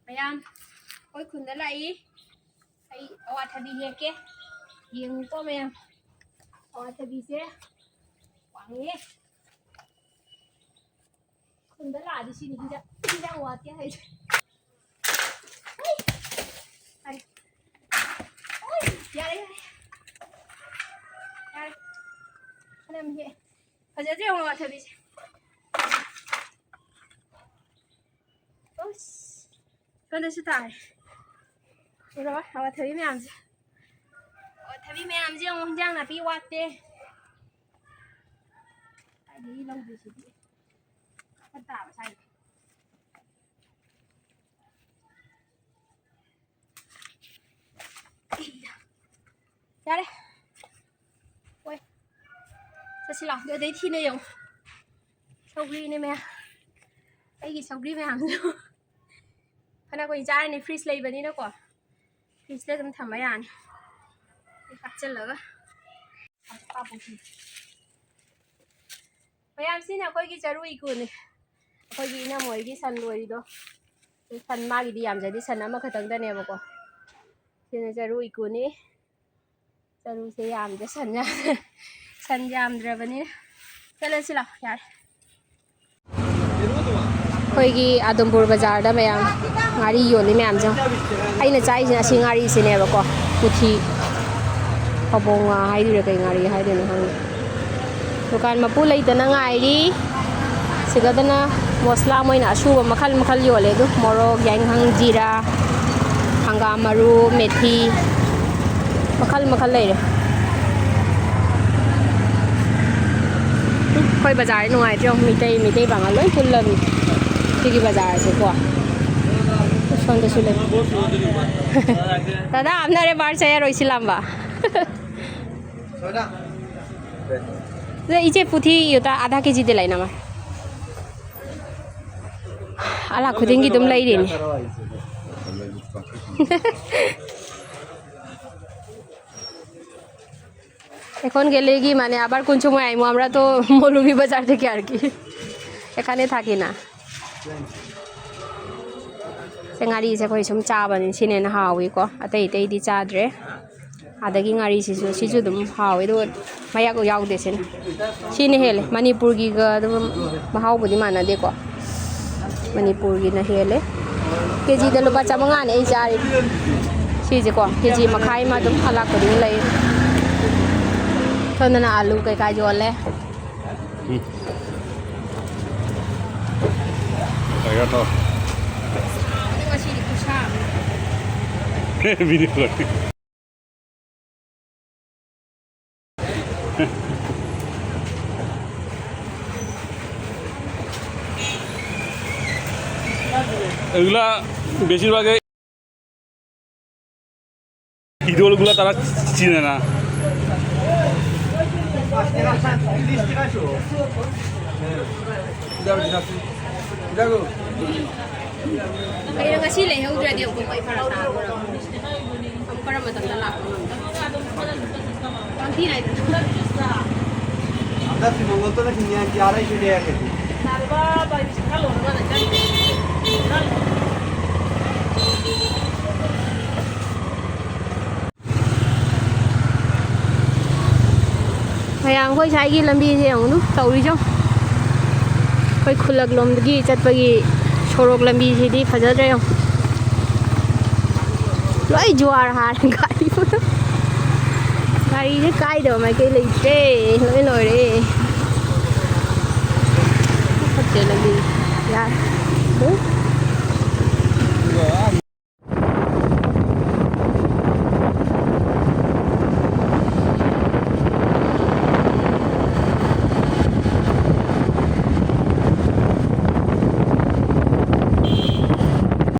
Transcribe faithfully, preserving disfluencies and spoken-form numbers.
ꯃꯌꯥꯝ, ꯑꯩꯈꯣꯏ ꯈꯨꯟꯗ ꯂꯥꯛꯏ꯫ ꯑꯩ ꯑꯋꯥꯊꯕꯤ ꯍꯦꯛꯀꯦ꯫ ꯌꯦꯡꯉꯨꯀꯣ ꯃꯌꯥꯝ, ꯑꯋꯥꯊꯕꯤꯁꯦ ꯋꯥꯡꯉꯦ꯫ ꯈꯨꯟꯗ ꯂꯥꯛꯑꯗꯤ ꯁꯤꯅꯤ ꯍꯤꯟꯖꯥꯡ, ꯍꯤꯟꯖꯥꯡ ꯋꯥꯠꯇꯦ ꯍꯥꯏꯁꯦ꯫ ꯎꯏ! ꯐꯔꯦ꯫ ꯎꯏ! ꯌꯥꯔꯦ, ꯌꯥꯔꯦ꯫ ꯌꯥꯔꯦ꯫ ꯐꯅꯌꯥꯝ ꯍꯦꯛꯑꯦ꯫ ꯐꯖꯗ꯭ꯔꯣ ꯌꯦꯡꯉꯣ ꯑꯋꯥꯊꯕꯤꯁꯦ꯫ ꯑꯁ! ꯁꯣꯝꯗꯁꯨ ꯇꯥꯔꯦ꯫ ꯎꯔꯕ? ꯑꯋꯥꯊꯕꯤ ꯃꯌꯥꯝꯁꯦ꯫ ꯑꯋꯥꯊꯕꯤ ꯃꯌꯥꯝꯁꯦ ꯌꯦꯡꯉꯣ, ꯍꯤꯟꯖꯥꯡ ꯅꯥꯄꯤ ꯋꯥꯠꯇꯦ꯫ ꯀꯥꯏꯗꯒꯤ ꯂꯧꯗꯣꯏꯁꯤꯗꯤ? ꯐꯠ ꯇꯥꯕ ꯁ꯭ꯋꯥꯏꯗ꯫ ꯌꯥꯔꯦ꯫ ꯍꯣꯏ꯫ ꯆꯠꯁꯤ ꯂꯥꯛꯑꯣ꯫ ꯑꯗꯩ ꯊꯤꯅ ꯌꯦꯡꯉꯣ꯫ ꯁꯧꯒ꯭ꯔꯤꯅꯦ ꯃꯌꯥꯝ꯫ ꯑꯩꯒꯤ ꯁꯧꯒ꯭ꯔꯤ ꯃꯌꯥꯝꯗꯣ꯫ ꯐꯅ ꯀꯨꯏꯅ ꯆꯥꯔꯅꯤ, ꯐ꯭ꯔꯤꯖ ꯂꯩꯕꯅꯤꯅꯀꯣ꯫ ꯐ꯭ꯔꯤꯖꯇ ꯑꯗꯨꯝ ꯊꯝꯕ ꯌꯥꯅꯤ꯫ ꯍꯥꯞꯆꯤꯜꯂꯒ꯫ ꯃꯌꯥꯝꯁꯤꯅ ꯑꯩꯈꯣꯏꯒꯤ ꯆꯔꯨ ꯏꯀꯨꯅꯤ꯫ ꯑꯩꯈꯣꯏꯒꯤ ꯏꯅꯝꯃ ꯍꯣꯏꯒꯤ ꯁꯟ ꯂꯣꯏꯔꯤꯗꯣ꯫ ꯁꯟ ꯃꯥꯒꯤꯗꯤ ꯌꯥꯝꯖꯗꯦ, ꯁꯟ ꯑꯃꯈꯛꯇꯪꯗꯅꯦꯕꯀꯣ꯫ ꯁꯤꯅ ꯆꯔꯨ ꯏꯀꯨꯅꯤ꯫ ꯆꯔꯨꯁꯦ ꯌꯥꯝꯗ꯭ꯔꯦ, ꯁꯟ ꯌꯥꯝ-, ꯁꯟ ꯌꯥꯝꯗ꯭ꯔꯕꯅꯤꯅ꯫ ꯆꯠꯂꯁꯤ ꯂꯥꯛꯑꯣ, ꯌꯥꯔꯦ꯫ ꯑꯩꯈꯣꯏꯒꯤ ꯑꯗꯨꯝꯄꯨꯔ ꯕꯖꯥꯔꯗ ꯃꯌꯥꯝ ꯉꯥꯔꯤ ꯌꯣꯜꯂꯤ ꯃꯌꯥꯝꯁꯦ꯫ ꯑꯩꯅ ꯆꯥꯏꯁꯤꯅ ꯑꯁꯤ ꯉꯥꯔꯤꯁꯤꯅꯦꯕꯀꯣ꯫ ꯄꯨꯊꯤ, ꯐꯕꯣꯡ ꯉꯥ ꯍꯥꯏꯗꯣꯏꯔꯥ ꯀꯩ ꯉꯥꯔꯤ ꯍꯥꯏꯗꯣꯏꯅꯣ ꯈꯪꯗꯦ꯫ ꯗꯨꯀꯥꯟ ꯃꯄꯨ ꯂꯩꯇꯅ ꯉꯥꯏꯔꯤ꯫ ꯁꯤꯗꯗꯅ ꯃꯣꯁꯂꯥ ꯃꯣꯏꯅ ꯑꯁꯨꯕ ꯃꯈꯜ ꯃꯈꯜ ꯌꯣꯜꯂꯦ꯫ ꯑꯗꯨ ꯃꯣꯔꯣꯛ, ꯌꯥꯏꯉꯪ, ꯖꯤꯔꯥ, ꯍꯪꯒꯥꯝ ꯃꯔꯨ, ꯃꯦꯊꯤ, ꯃꯈꯜ ꯃꯈꯜ ꯂꯩꯔꯦ꯫ ꯑꯩꯈꯣꯏ ꯕꯖꯥꯔꯁꯦ ꯅꯨꯡꯉꯥꯏꯇ꯭ꯔꯣ? ꯃꯤꯇꯩ, ꯃꯤꯇꯩ ꯄꯥꯉꯜ ꯂꯣꯏ ꯄꯨꯜꯂꯕꯅꯤ ꯁꯤꯒꯤ ꯕꯖꯥꯔꯁꯦꯀꯣ꯫ ꯁꯣꯝꯗꯁꯨ ꯂꯩ꯫ ꯗꯥꯗꯥ, ꯑꯝꯅ ꯑꯔꯦ ꯕꯥꯔ ꯆꯥ ꯌꯥꯔꯣꯏ ꯁꯤ ꯂꯥꯝꯕ꯫ ꯑꯗ ꯏꯆꯦ, ꯄꯨꯊꯤ ꯌꯣꯇꯥ ꯑꯥꯙꯥ ꯀꯦꯖꯤꯗꯤ ꯂꯩꯅꯃ꯫ ꯑꯂꯥ ꯈꯨꯗꯤꯡꯒꯤ ꯑꯗꯨꯝ ꯂꯩꯔꯤꯅꯤ꯫ এখন গেলে কি মানে আবার কোন সময় আইমু? আমরা তো মৌলভীবাজার থেকে আর কি। এখানে থাকি না। ꯉꯥꯔꯤꯁꯦ ꯑꯩꯈꯣꯏ ꯁꯨꯝ ꯆꯥꯕꯅꯤ, ꯁꯤꯅ ꯍꯦꯟꯅ ꯍꯥꯎꯋꯤꯀꯣ, ꯑꯇꯩ ꯑꯇꯩꯗꯤ ꯆꯥꯗ꯭ꯔꯦ꯫ ꯑꯗꯒꯤ ꯉꯥꯔꯤꯁꯤꯁꯨ, ꯁꯤꯁꯨ ꯑꯗꯨꯝ ꯍꯥꯎꯋꯦ, ꯑꯗꯨꯒ ꯃꯌꯥꯛ ꯌꯥꯎꯗꯦ ꯁꯤꯅ꯫ ꯁꯤꯅ ꯍꯦꯜꯂꯦ, ꯃꯅꯤꯄꯨꯔꯒꯤꯒ ꯑꯗꯨꯝ ꯃꯍꯥꯎꯕꯨꯗꯤ ꯃꯥꯟꯅꯗꯦꯀꯣ, ꯃꯅꯤꯄꯨꯔꯒꯤꯅ ꯍꯦꯜꯂꯦ꯫ ꯀꯦꯖꯤꯗ ꯂꯨꯄꯥ ꯆꯥꯃꯉꯥꯅꯦ ꯑꯩ ꯆꯥꯔꯤꯕ꯫ ꯁꯤꯁꯦꯀꯣ, ꯀꯦꯖꯤ ꯃꯈꯥꯏ ꯑꯃ ꯑꯗꯨꯝ ꯑꯂꯥꯛꯄ ꯑꯗꯨꯝ ꯂꯩ꯫ ꯁꯣꯝꯗꯅ ꯑꯥꯂꯨ ꯀꯩꯀꯥ ꯌꯣꯜꯂꯦ꯫ ꯎꯝ꯫ ꯀꯩꯅꯣ ꯇꯧ꯫ ꯉꯁꯤꯗꯤ ꯈꯨꯠꯁꯥ ꯑꯃ꯫ ꯚꯤꯗꯤꯑꯣ ꯂꯣꯏ꯫ এগুলা বেশিরভাগই ইডলগুলা তারা চিনে না। ꯀꯩꯅꯣ ꯉꯁꯤ ꯂꯩꯍꯧꯗ꯭ꯔꯗꯤ ꯑꯃꯨꯛ ꯑꯩ ꯐꯔꯛ ꯇꯥꯗꯣꯔꯕ꯫ ꯑꯃꯨꯛ ꯀꯔꯝꯕ ꯃꯇꯝꯗ ꯂꯥꯛꯄ ꯉꯝꯗꯣꯏꯅꯣ? ꯄꯥꯡꯊꯤ ꯅꯥꯏꯗꯅ꯫ ꯍꯟꯗꯛꯀꯤ ꯃꯪꯒꯣꯜꯗꯨꯅ ꯍꯤꯡꯉꯦ ꯍꯥꯏꯔꯛꯏꯁꯤꯅꯦ꯫ ꯃꯌꯥꯝ, ꯑꯩꯈꯣꯏ ꯁ꯭ꯋꯥꯏꯒꯤ ꯂꯝꯕꯤꯁꯦ ꯌꯦꯡꯉꯨꯅꯨ ꯇꯧꯔꯤꯁꯦ ꯌꯦꯡꯉꯨ꯫ ꯑꯩꯈꯣꯏ ꯈꯨꯜꯂꯛ ꯂꯣꯝꯗꯒꯤ ꯆꯠꯄꯒꯤ ꯁꯣꯔꯣꯛ ꯂꯝꯕꯤꯁꯤꯗꯤ ꯐꯖꯗ꯭ꯔꯦ ꯌꯦꯡꯉꯨ꯫ ꯂꯣꯏ ꯖꯨꯋꯥꯔ ꯍꯥꯔꯦ ꯒꯥꯔꯤ꯫ ꯒꯥꯔꯤꯁꯦ ꯀꯥꯏꯗꯕ ꯃꯥꯏꯀꯩ ꯂꯩꯇ꯭ꯔꯦ꯫ ꯂꯣꯏ ꯂꯣꯏꯔꯦ꯫ ꯐꯠꯇ꯭ꯔꯦ ꯂꯝꯕꯤ꯫ ꯌꯥꯔꯦ꯫